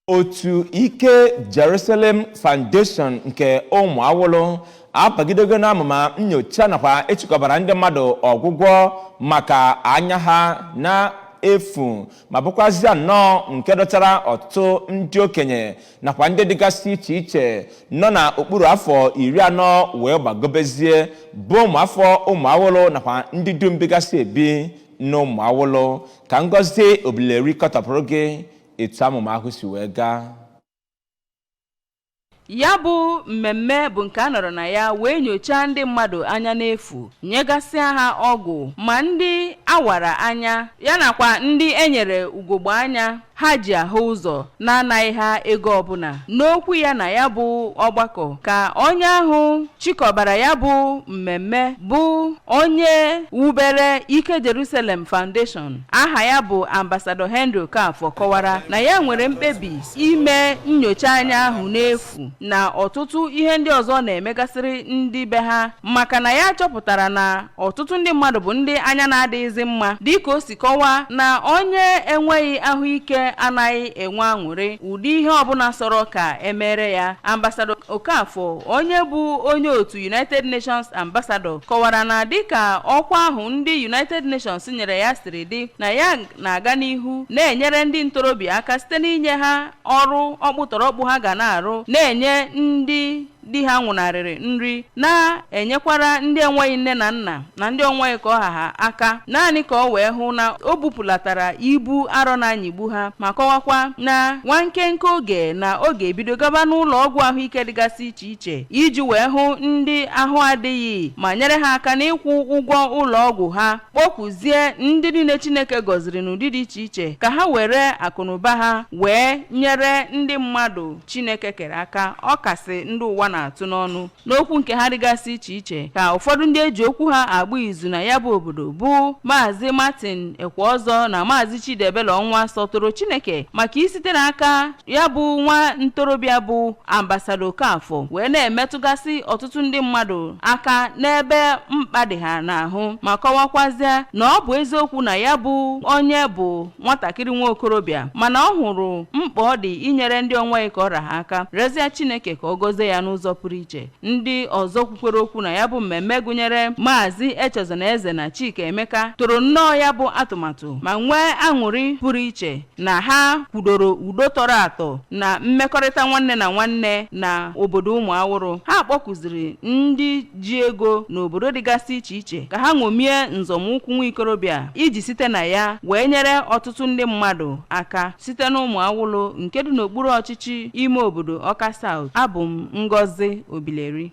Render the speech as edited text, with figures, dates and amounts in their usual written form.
Otu Ike Jerusalem Foundation nke Ụmụawụlụ abagidego n'amụma nnyocha nakwa ịchịkọbara ndị mmadụ ọgwụgwọ maka anya ha na-efu, ma bụkwazịa nnọọ nke dọtara ọtụtụ ndị okenye nakwa ndị dịgasị iche iche nọ n'okpuru afọ 40 wee gbagobezie, bụ ụmụafọ Ụmụawụlụ nakwa ndị dum bigasị ebi n'Ụmụawụlụ. Ka Ngozi Obileri kọtọpụrụ gị etu amụma ahụ si wee gaa. Ya bụ mmemme bụ nke a nọrọ na ya wee nyochaa ndị mmadụ anya n'efu, nyegasịa ha ọgwụ, ma ndị awara anya ya nakwa ndị enyere ugogbe anya ha ji ahụ ụzọ na-anaghị ha ego ọbụla. N'okwu ya na ya bụ ọgbakọ, ka onye ahụ chịkọbara ya bụ mmemme, bụ onye wubere Ike Jerusalem Foundation, aha ya bụ Ambassador Henry Okafor, kọwara na ya nwere mkpebi ime nnyocha anya ahụ n'efu na ọtụtụ ihe ndị ọzọ na-emegasịrị ndị be ha, maka na ya chọpụtara na ọtụtụ ndị mmadụ bụ ndị anya na-adịghịzị mma. Dịka o si kọwaa na onye enweghị ahụike anaghị enwe aṅụrị ụdị ihe ọbụla sọrọ ka emere ya. Ambassador Okafor, onye bụ onye otu United Nations Ambassador, kọwara na dịka ọkwa ahụ ndị United Nations nyere ya siri dị, na ya na-aga n'ihu na-enyere ndị ntorobịa aka site n'inye ha ọrụ ọkpụtọrọkpụ ha ga na-arụ, na-enye ndị di ha nwụnarịrị nri, na-enyekwara ndị enweghị nne na nna na ndị onweghị ka ọha ha aka, naanị ka ọ wee hụ na o bupụlatara ibu arọ na-anyịgbu ha, ma kọwakwa na nwa nkenke oge na ọ ga-ebido gaba n'ụlọ ọgwụ ahụike dịgasị iche iche iji wee hụ ndị ahụ adịghị ma nyere ha aka n'ịkwụ ụgwọ ụlọ ọgwụ ha, kpọkwuzie ndị niile Chineke gọziri n'ụdị dị iche iche ka ha were akụnụba ha wee nyere ndị mmadụ Chineke kere aka, ọ kasị ndị ụwa na-atụ n'ọnụ. N'okwu nke ha dịgasị iche iche, ka ụfọdụ ndị eji okwu ha agba izu na ya bụ obodo, bụ Maazị Martin Ekweọzọ na Maazị Chidiebele Ọnwa, sọtụrụ Chineke maka isite n'aka ya bụ nwa ntorobịa bụ Ambassador Okafor wee na-emetụgasị ọtụtụ ndị mmadụ aka n'ebe mkpa dị ha n'ahụ, ma kọwakwazie na ọ bụ eziokwu na ya bụ onye bụ nwatakịrị nwa okorobịa, mana ọ hụrụ mkpa ọ dị inyere ndị onweghị ka ọra ha aka, rịọzie Chineke ka ọ gọzie ya n'ụzọ pụrụ iche. Ndị ọzọ kwukwere okwu na ya bụ mmemme gụnyere Maazị Echezona na Chika Emeka, toro nnọọ ya bụ atụmatụ ma nwee aṅụrị pụrụ iche na ha kwudoro udo tọrọ atọ na mmekọrịta nwanne na nwanne na obodo Ụmụawụrụ. Ha kpọkụziri ndị ji ego n'obodo dịgasị iche iche ka ha ṅomie nzọmụkwụ nwa ikorobịa iji site na ya wee nyere ọtụtụ ndị mmadụ aka. Site n'Ụmụawụlụ nke dị n'okpuru ọchịchị ime obodo Ọka South, abụ m Ngozi Obileri.